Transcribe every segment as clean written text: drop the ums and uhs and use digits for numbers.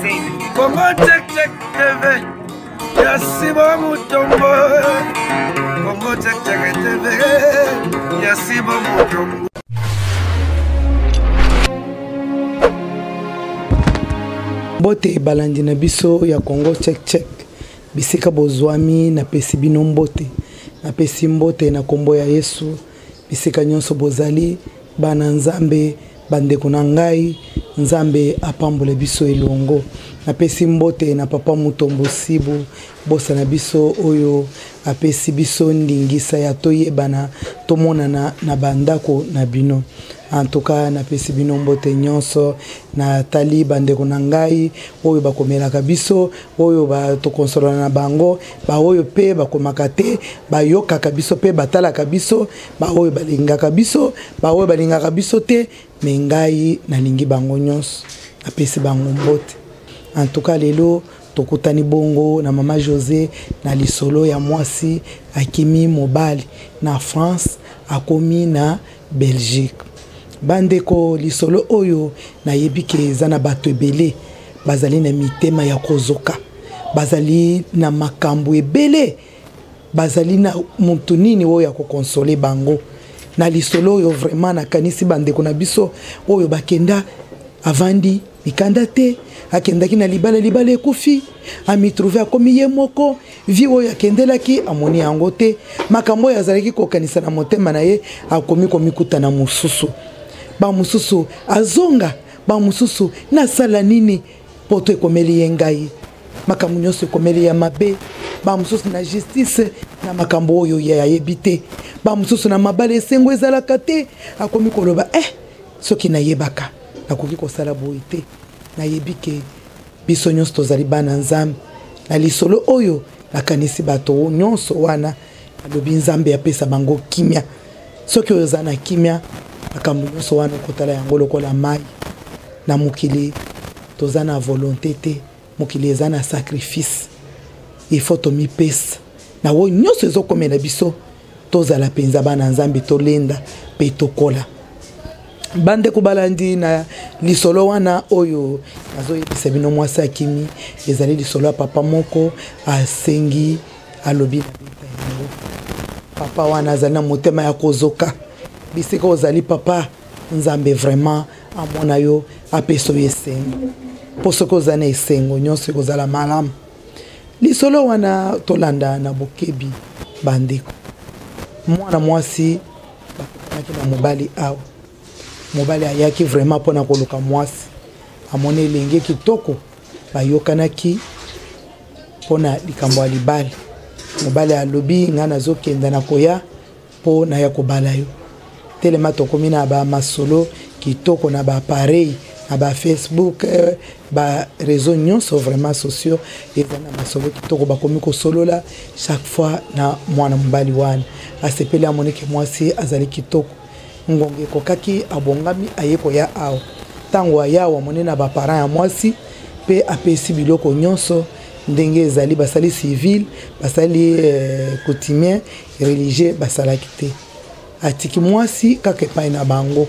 Congo Check Check TV ya Sibo Mutombo. Congo Check Check TV ya Sibo Mutombo. Mbote balandi na biso ya Congo Check Check bisika bozwami, napesi bino mbote, napesi mbote na kombo ya Yesu bisika nyonso bozali, bana Nzambe, bandeko na ngai, Nzambe apambole biso elongo. Napesi mbote na papa Mutombo Sibu, bosa na biso oyo apesi biso ndingisa ya toyebana, tomonana na bandako na bino. En tout cas, napesi bino mbote nyonso, natali bandeko na ngai oyo bakomelaka biso, oyo tokonsolana na bango, baoyo pe bakomaka te, bayokaka biso pe batalaka biso, baoyo balingaka biso, baoyo balingaka biso te, me ngai nalingi bango nyonso, napesi bango mbote. En tout cas, lelo tokutani bongo na mama José na lisolo ya mwasi akimi mobali na France, akomi na Belgique. Bandeko, lisolo oyo nayebi ke eza na bato ebele bazali na mitema ya kozoka, bazali na makambo ebele, bazali na mutu nini oyo ya kokonsole bango. Na lisolo oyo vraiment nakanisi bandeko na biso oyo bakenda, avandi mikanda te, akendaki na libala, libala ekufi, amitrouve akomi ye moko, vie oyo akendelaki amoni yango te, makambo oyo azalaki kokanisa na motema na ye akomi komikuta na mosusu, ba mosusu azonga, ba mosusu nasala nini, poto ekomeli ye ngai, makambo nyonso ekomeli ya mabe, ba mosusu na justice na makambo oyo ye ayebi te, ba mosusu na mabala esengo ezalaka te, akomi koloba soki nayebaka nakoki kosala boye te. Nayebi ke biso nyonso tozali bana Nzambe. Na lisolo oyo nakanisi bato nyonso wana, nalobi Nzambe apesa bango kimia. Soki oyo oza na kimia, makambo nyonso wana okotala yango lokola mai. Na mokili toza na volonté te, mokili eza na sacrifice, il faut tomipesa na oyo nyonso ezokomela biso, tozala mpenza bana Nzambe, tolenda mpe tokola. Bandeko balandi na lisolo wana oyo nazoyebisa bino, mwasi akimi, ezali lisolo ya papa moko asengi, alobi na beta yango. Papa wana azali na motema ya kozoka. Bisika ozali papa, Nzambe vraiment amona yo, apesa yo esengo, mpo soki oza na esengo nyonso ekozala malamu. Lisolo wana tolanda na bokebi bandeko. Mwana mwasi bakutanaki na mobali awa, mobali ayaki vraiment mpona koluka mwasi, amoni elenge kitoko, bayokanaki mpona likambo ya libala. Mobali alobi ngai nazokenda na koya mpo naya kobala yo. Telema tokomi na ba masolo kitoko na ba appareil na ba Facebook, ba réseau nyonso vraiment sociaux eza na masolo kitoko, bakomi kosolola chaque fois na mwana mobali wana. Asepeli, amoni ke mwasi azali kitoko. Ngonga ekokaki, abongami aye koya awa. Ntango aya awa, amoni na ba parents ya mwasi pe apesi biloko nyonso ndenge ezali, basali civil, basali coutumier, religieux basalaki te. Atiki mwasi kaka epai na bango,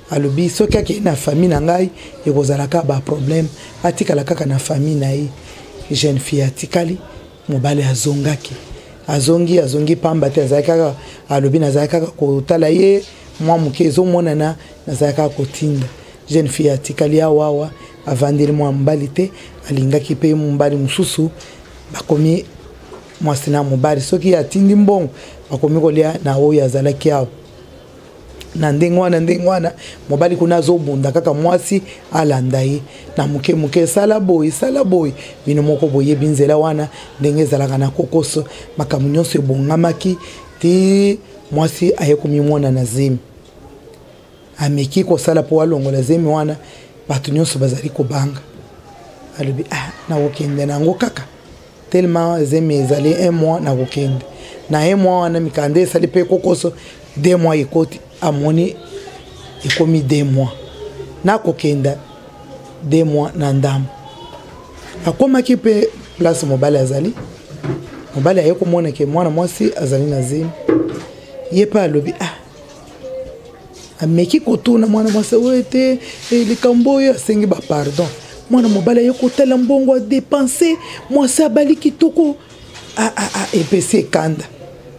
alobi soki akei na famille na ngai ekozala kaka ba problème, atikala kaka na famille na ye. Jeune fille atikali, mobali azongaki, azongi, azongi pamba te, azalaki kaka, alobi nazalaki kaka kotala ye mwa moke ezomonana, nazalaki kaka kotinda. Jeune fille atikali awa awa, avandeli mwa mobali te, alingaki pe mobali mosusu, bakomi mwasi na mobali, soki atindi mbongo bakomi kolia na oyo azalaki awa. Na ndenge wana, ndenge wana mobali kuna azobunda kaka mwasi alanda ye na moke moke, sala boye, sala boye, bino moko boyebi nzela wana ndenge ezalaka na kokoso. Makambo nyonso ebongamaki ti mwasi aye komimona na zemi, ameki kosala po alongola zemi wana, bato nyonso bazali kobanga. Alobi, nakokende na yango kaka tellement zemi ezali un mois, nakokende na un mois wana, mikanda esali pe kokoso, 2 mois ekoti, amoni ekomi 2 mois, nakokenda 2 mois na ndambo. Akomaki pe place mobali azali, mobali aye komona ke mwana mwasi azali na zemi, ye pe alobi, ameki kotuna mwana mwasi oyo ete, likambo oyo asengi ba pardon. Mwana mobali aye kotala mbongo adepense, mwasi abali kitoko, epesi ekanda.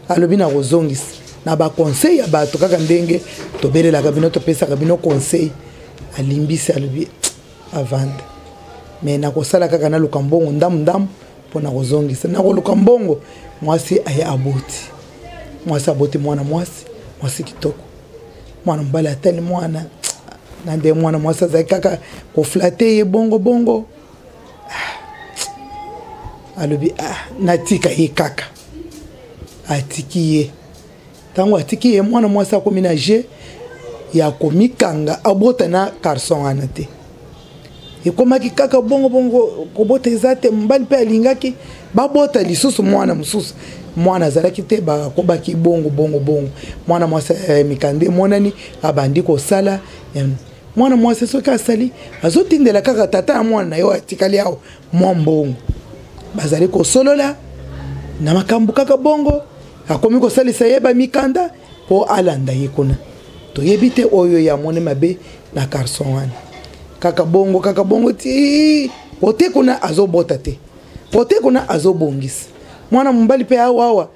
Alobi na kozongisa na baconseil ya bato kaka ndenge tobelelaka bino, topesaka bino conseil. Alimbisi, alobi avanda, me nakosala kaka naluka mbongo ndambu ndambu mpo na kozongisa. Nakoluka mbongo. Mwasi aye aboti, mwasi aboti mwana mwasi, mwasi kitoko. Mwana mobali atali mwana na nde mwana mwasi azali kaka koflate ye bongo bongo. Alobi natika ye kaka. Atiki ye. Ntango atiki ye, mwana mwasi akomi na je ya komikanga, abota na garçon wana te. Ekomaki kaka bongo bongo, kobota eza te. Mobali mpe alingaki babota lisusu mwana mosusu, mwana azalaki te. Bakobaki bongo bongo bongo. Mwana mwasi mikanda emonani, abandi kosala. Mwana mwasi soki asali, azotindela kaka tata ya mwana na ye oyo atikali awa mwa mbongo. Bazali kosolola na makambo kaka bongo, akomi kosalisa ye bamikanda mpo alanda ye kuna. Toyebi te oyo ya moni mabe na garçon wana. Kaka bongo kaka bongo ti kote kuna azobota te, kote kuna azobongisa. Mwana mobali mpe awa awa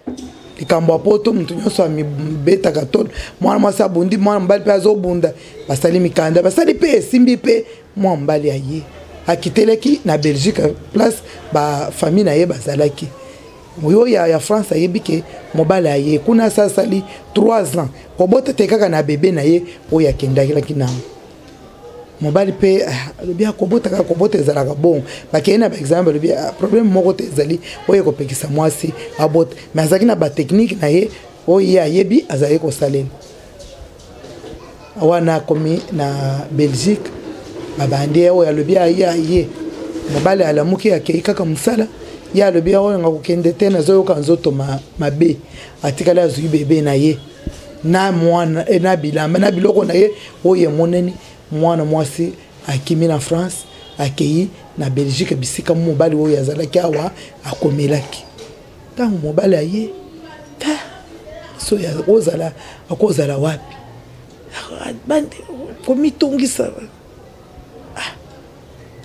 likambo ya poto, moto nyonso amibetaka tolo. Mwana mwasi abundi, mwana mobali mpe azobunda. Basali mikanda, basali mpe esimbi mpe. Mwana mobali aye akitelaki na Belgique, place bafamille na ye bazalaki. Oyo ya France ayebi ke mobali aye kuna, asasali 3 ans kobota te, kaka na bebe na ye oyo akendaki nango. Mobali mpe alobi akobota kaka, kobota ezalaka bongo. Bakei na baexamen, balobi problème moko te ezali oyo ekopekisa mwasi abota. Mais azalaki na batechnique na ye oyo ye ayebi azali kosalela. Wana akomi na Belgique, babandi ye oyo alobi aye aye. Mobali alamuki, akei kaka mosala. Ye alobi oyo nga kokende te, nazoyoka nzoto mabe. Atikali, azwi bebe na ye na mwana na bilamba na biloko na ye oyo emonani. Mwana mwasi akimi na France, akei na Belgique, bisika mobali oyo azalaki awa akomelaki. Ntango mobali aye, ta so akozala, akozala wapi? Komitungisa.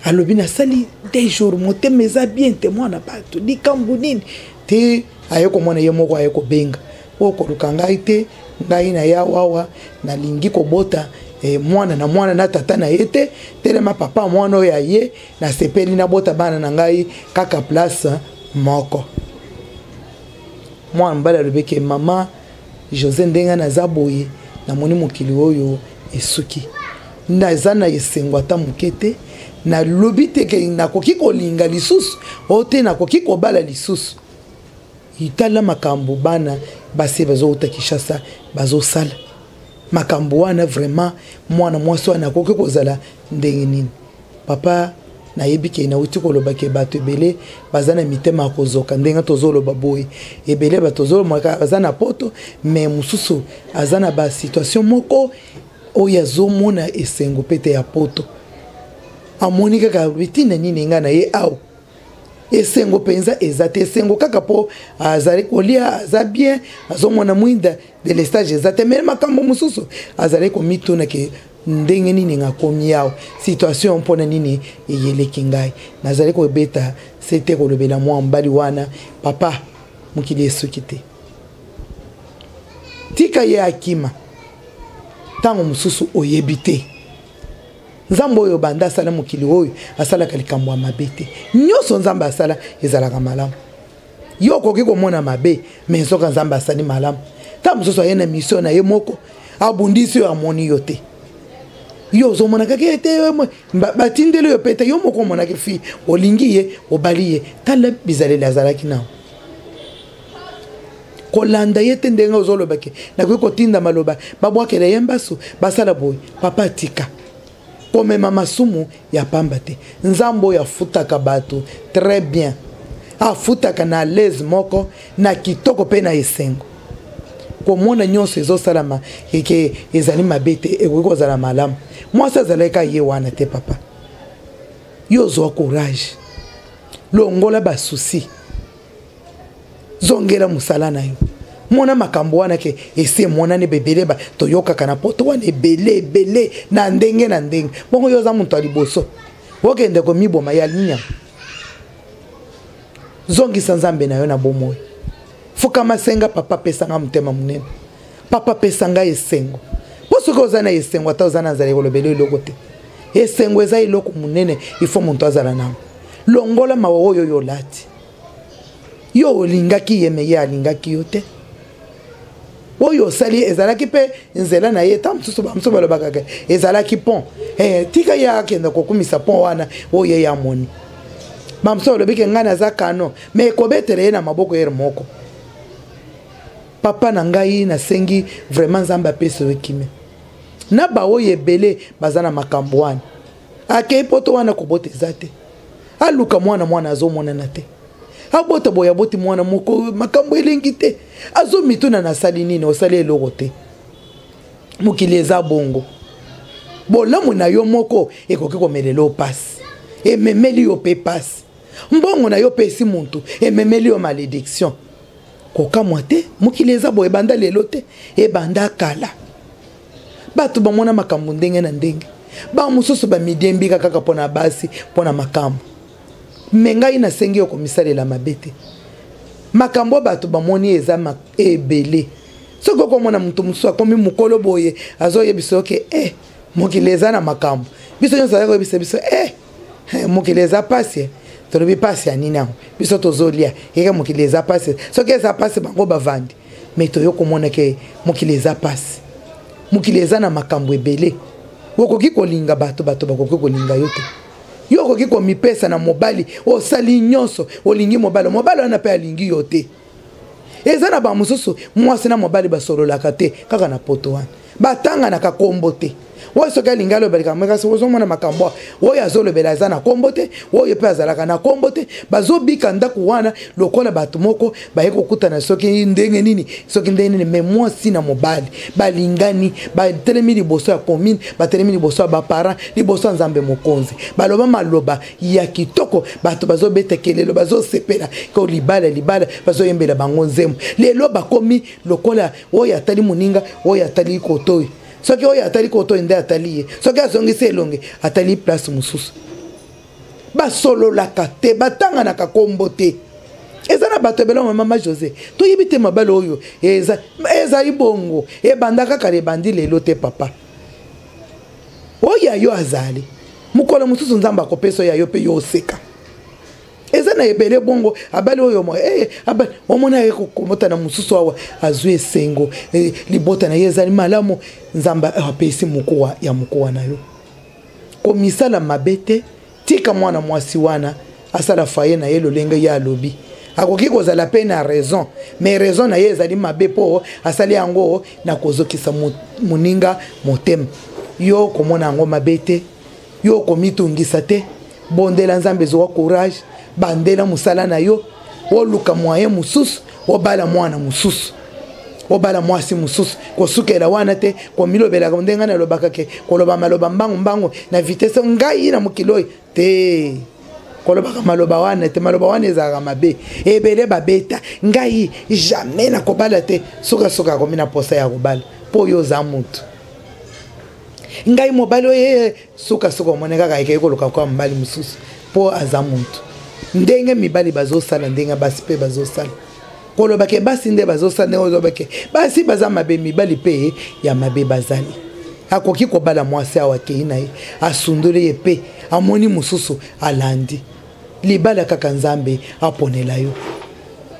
Alobi nasali 2 jours, motema eza bien te. Mwana bato, likambo nini te? Aye komona ye moko, aye kobenga oyo koluka ngai te, ngai na ya wawa nalingi kobota mwana na mwana na tata na ye te. Telema papa mwana oyo aye, nasepeli nabota bana na ngai kaka place moko. Mwana mobali alobi ke mama José, ndenge naza boye, namoni mokili oyo esuki, naza na esengo ata moke te. Nalobi te ke nakoki kolinga lisusu o te, nakoki kobala lisusu. Itala makambo bana basi bazouta Kinshasa bazosala makambo wana. Vraiment, mwana mwasi wana akoki kozala ndenge nini? Papa, nayebi ke nauti koloba ke bato ebele baza na mitema ya kozoka. Ndenge tozoloba boye, ebele bato tozolomaka baza na poto, me mosusu aza na basituation moko oyo azomona esengo pete ya poto. Amoni kaka bitina nini ngai na ye awa, esengo mpenza eza te. Esengo kaka mpo azali kolia, aza bien, azomona mwinda, delestage eza te. Me makambo mosusu azali komituna ke ndenge nini ngakomi awa, situation mpona nini eyeleki ngai. Nazali kobeta se te, kolobela mwa mobali wana. Papa, mokili esuki te, tika ye akima. Ntango mosusu oyebi te, Nzambe oyo banda asala mokili oyo asalaka likambo ya mabe te. Nyonso Nzambe asala ezalaka malamu. Yo okoki komona mabe, me nzoka Nzambe asali malamu. Ntango mosusu aye na mission na ye moko, abundisi oyo amoni yo te. Yo ozomona kaka ete batindeli yo pete, yo moko omonaki fi olingi ye, obali ye. Tala bizaleli azalaki nao. Kolanda ye te. Ndenge ozolobaki, nakoki kotinda maloba babwakela ye mbasu, basala boye. Papa, tika komema masumu ya pamba te. Nzambe oyo afutaka bato très bien, afutaka na l'aise moko na kitoko mpe na esengo. Komona nyonso ezosalama eke ezali mabe te, ekoki kozala malamu. Mwasi azalaki ka ye wana te. Papa, yo ozwa courage, longola basusi, zongela mosala na yo. Mona makambo wana ke esi emonani bebele ba toyokaka na poto wana ebele ebele na ndenge na ndenge bongo. Yo oza moto ya liboso. Okende komiboma ya nini yango? Zongisa Nzambe na yo na bomoi. Fukama, senga papa apesa nga motema monene, papa apesa ngai esengo. Mpo soki oza na esengo, ata oza na nzala, ekolobela eloko te. Esengo eza eloko monene, ifo moto azala nango. Longola mawa oyo oyo olati. Yo olingaki ye, me ye alingaki yo te. Oyo osali ezalaki mpe nzela na ye. Ntango mosusu bamosusu balobaka ke ezalaki pont. Tika ye akende kokumisa pont wana oyo ye amoni. Bamosusu balobi ke ngai naza kano, me ekobetela ye na maboko ere moko. Papa na ngai, nasengi vraiment Nzambe apesa yo kimia. Na baoyo ebele baza na makambo wana, akei poto wana kobota eza te, aluka mwana, mwana azomonana te, abota boye, aboti mwana moko, makambo elengi te, azomituna nasali nini? Osali eloko te. Mokili eza bongo. Bolamu na yo moko ekoki komelela yo pasi, ememeli yo mpe pasi. Mbongo na yo mpe esi muntu ememeli yo malédiction. Kokamwa te, mokili eza boye, ebanda lelo te, ebanda kala. Bato bamona makambo ndenge na ndenge, bamosusu bamidiembika kaka mpo na basi, mpo na makambo. Me ngai nasengi yo komisalela mabe te. Makambo bato bamoni eza ebele. Soki okomona moto mosusu akomi mokolo boye, azoyebisa yo ke mokili eza na makambo. Biso nyonso azali koyebisa biso mokili eza pasi. Tolobi pasi ya nini yango? Biso tozolia eke mokili eza pasi. Soki eza pasi, bango bavandi. Me toyo komona ke mokili eza pasi, mokili eza na makambo ebele. Okoki kolinga bato, bato bakoki kolinga yo te. Yo okoki komipesa na mobali, osali nyonso, olingi mobali, mobali wana mpe alingi yo te. Eza na bamosusu mwasi na mobali basololaka te kaka na poto wana, batanganaka kombo te. Oyo soki alingi aloba likambo, kasi ozomona makambo oyo azolobela aza na kombo te, oyo mpe azalaka na kombo te. Bazobika ndako wana lokola bato moko baye kokutana soki ndenge nini, soki ndenge nini. Me mwasi na mobali balingani, batelemi liboso ya commune, batelemi liboso ya baparent, liboso ya Nzambe mokonzi, baloba maloba ya kitoko, bato bazobeta kelelo, bazosepela ko libala libala, bazoyembela bango nzembo. Lelo bakomi lokola oyo atali moninga, oyo atali kotoyi. Soki oyo atali kotoyi nde atali ye, soki azongisi elongi atali place mosusu. Basololaka te, batanganaka kombo te. Eza na bato ebele. Mama José, toyebi te mabala oyo ezali bongo, ebanda kaka, ebandi lelo te. Papa, oyo yo azali mokolo mosusu Nzambe akopesa oyo yo mpe yo oseka. Eza na ebele bongo abali oyo mo abali omona ye kokomota na mosusu awa, azwi esengo, libota na ye ezali malamu. Nzambe apesi mokuwa ya mokuwa na yo. Komisala mabe te, tika mwana mwasi wana asala foyer na ye lolenge ye alobi. Akoki kozala mpe na raison, mais raison na ye ezali mabe, mpo asali yango na kozokisa moninga motema. Yo komona yango mabe te, yo komitungisa te. Bondela Nzambe, ezwa courage, bandela mosala na yo, oluka moyen mosusu, obala mwana mosusu, obala mwasi mosusu. Kosukela wana te, komilobelaka ndenge ngai nalobaka ke koloba maloba mbangu mbangu na vitesse ngai na mokili oyo te. Kolobaka maloba wana te, maloba wana ezalaka mabe. Ebele babeta ngai jamais nakobala te, sukasuka akomi na posa ya kobala. Mpo oyo oza motu, ngai mobali oyo, sukasuka omoni kaka ekei koluka kwa mobali mosusu, mpo aza motu. Ndenge mibali bazosala, ndenge basi mpe bazosala. Kolobake basi nde bazosala, ndenge ozobake basi baza mabe, mibali mpe ya mabe bazali. Akoki kobala mwasi awa, akei na ye, asundoli ye mpe amoni mosusu, alandi. Libala kaka Nzambe aponela yo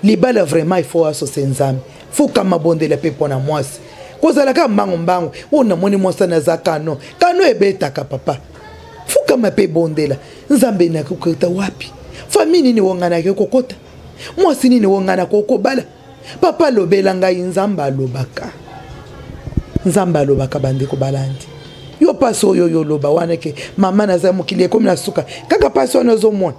libala, vraiment il faut asose Nzambe. Fukama, bondela mpe mpo na mwasi. Kozala kaka mbangu mbangu oyo namoni mwasi wana aza kano kano, ebetaka. Papa, fukama mpe bondela Nzambe. Nakokota wapi? Famille nini oyo ngai nake kokota? Mwasi nini oyo ngai nakokobala? Papa, alobela ngai. Nzambe alobaka, Nzambe alobaka. Bandeko balandi yo, mpasi oyo oyo oloba wana ke mama naza mokili ekomi na suka, kaka mpasi wana ozomona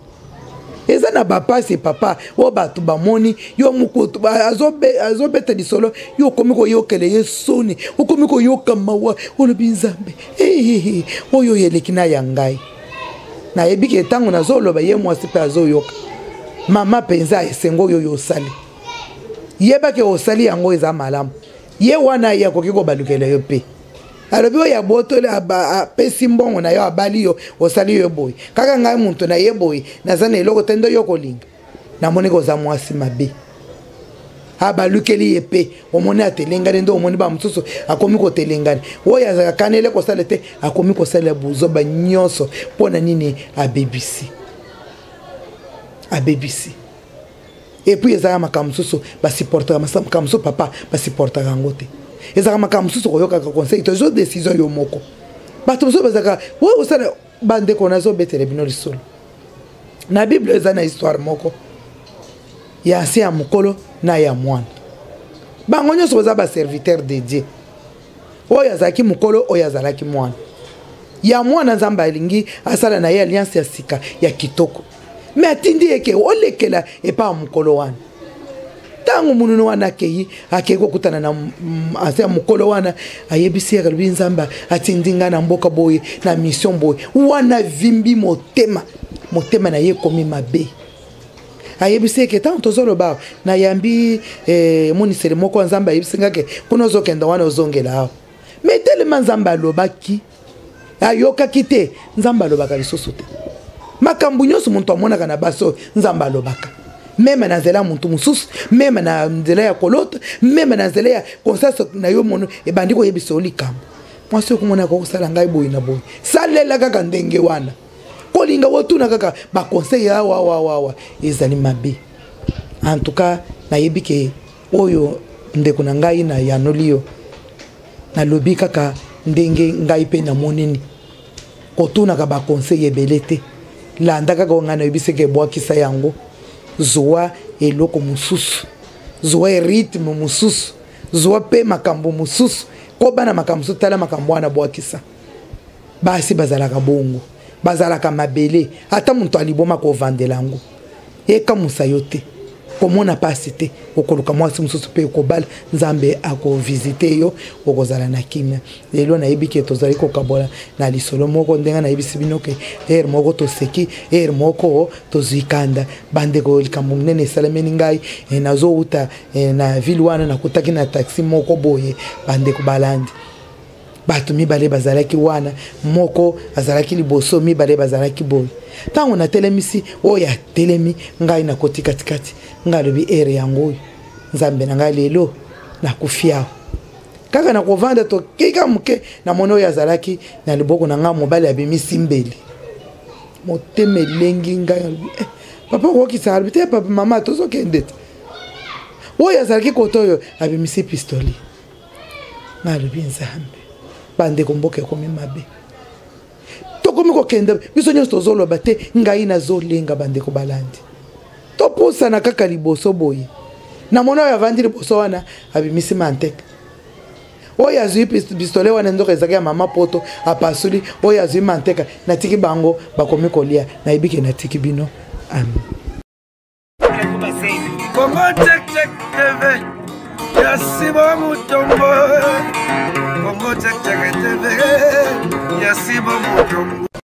eza na bapasi. Papa, oyo bato bamoni yo mokutu azobeta lisolo, yo okomi koyokela ye soni, okomi koyoka mawa, olobi Nzambe oyo eleki na ya ngai. Nayebi ke ntango nazoloba, ye mwasi mpe azoyoka. Mama, mpenza esengo oyo oyo osali, yebake osali yango eza malamu. Ye wana ye akoki kobalukela yo mpe. Alobi oyo abotoli, apesi mbongo na yo, abali yo, osali yo boye, kaka ngai moto na ye boye, naza na eloko te, nde yo kolinga. Namoni koza mwasi mabe. Abalukeli ye mpe omoni atelengani, nde omoni bamosusu akomi kotelengani. Oyo azalaka kanele kosala te, akomi kosalela buzoba nyonso. Mpo na nini? Abebisi, abebisi. Et puis ezalaka makambo mosusu basupportaka, makambo mosusu papa basupportaka yango te. Ezalaka makambo mosusu koyokaka conseil, tozo décision yo moko. Bato mosusu bazalaka oyo osala. Bandeko, nazobetela bino lisolo na Bible. Eza na histoire moko ya ancien, ya mokolo na ya mwana. Bango nyonso baza baserviteur de Dieu. Oyo azalaki mokolo, oyo azalaki mwana. Ya mwana, Nzambe alingi asala na ye alliance ya sika ya kitoko, me atindi ye ke olekela epa ya mokolo wana. Ntango monunu wana akei, akei kokutana na ancien ya mokolo wana, ayebisi ye, alobi: "Nzambe atindi ngai na mboka boye, na mission boye." Wana vimbi motema, motema na ye ekomi mabe. Ayebisi eke ntango tozoloba, nayambi emoniseli moko, Nzambe ayebisi nga ke kuna ozokenda wana, ozongela awa. Me telema, Nzambe alobaki, ayokaki te. Nzambe alobaka lisusu te. Makambo nyonso moto amonaka na basi oyo, Nzambe alobaka même na nzela ya motu mosusu, même na nzela ya kolota, même na nzela ya conscience na yo. Mono ebandi koyebisa yo likambo: mwasi okomona kosala ngai boye na boye, salela kaka ndenge wana. Kolinga otuna kaka baconseil awawawawa ezali mabe. En tout cas, nayebi ke oyo ndeko na ngai na yanoli yo, nalobi kaka ndenge ngai mpe namonini. Kotunaka baconseil ebele te, landa kaka oyo ngai nayebi. Seke ebwakisa yango, zwa eloko mosusu, zwa rythme mosusu, zwa mpe makambo mosusu, kobana makambo mosusu, tala makambo wana, bwakisa. Basi bazalaka bongo, bazalaka mabele. Ata moto aliboma kovandela yango, ekamusa yo te, komona pasi te. Okoluka mwasi mosusu mpe okobala, Nzambe akovisite yo, okozala na kimia. Lelo nayebi ke tozali kokabola na lisolo moko ndenge nayebisi bino ke heure moko toseki, heure moko tozwi kanda. Bandeko, likambo monene esalemeli ngai. Nazowuta na ville wana, nakutaki na taxi moko boye. Bandeko balandi, bato mibale bazalaki wana, moko azalaki liboso, mibale bazalaki boye. Ntango natelemisi oyo atelemi, ngai nakoti katikati. Ngai alobi: "Heure yango oyo, Nzambe na ngai, lelo nakufi awa." Kaka na kovanda, tokika moke, namoni oyo azalaki na liboko na ngai mobali abimisi mbeli. Motema elengi ngai. Alobi: "Eh, papa, okokisa?" Alobi: "Te papa, mama, tozokende te." Oyo azalaki kote oyo abimisi pistolet. Nalobi: "Nzambe." Bandeko, mboka ekomi mabe, tokomi kokende, biso nyonso tozoloba te, ngai nazolenga. Bandeko balandi, topusana kaka liboso boye, namoni oyo avandi liboso wana abimisi manteke. Oyo azwi pistolet wana, nzoka ezalaki ya mama poto, apasuli. Oyo azwi manteka, natiki bango bakomi kolia. Nayebi ke natiki bino. Amen. Congo Check Check TV ya Sibo Mutombo. Congo Check Check TV ya Sibo Mutombo.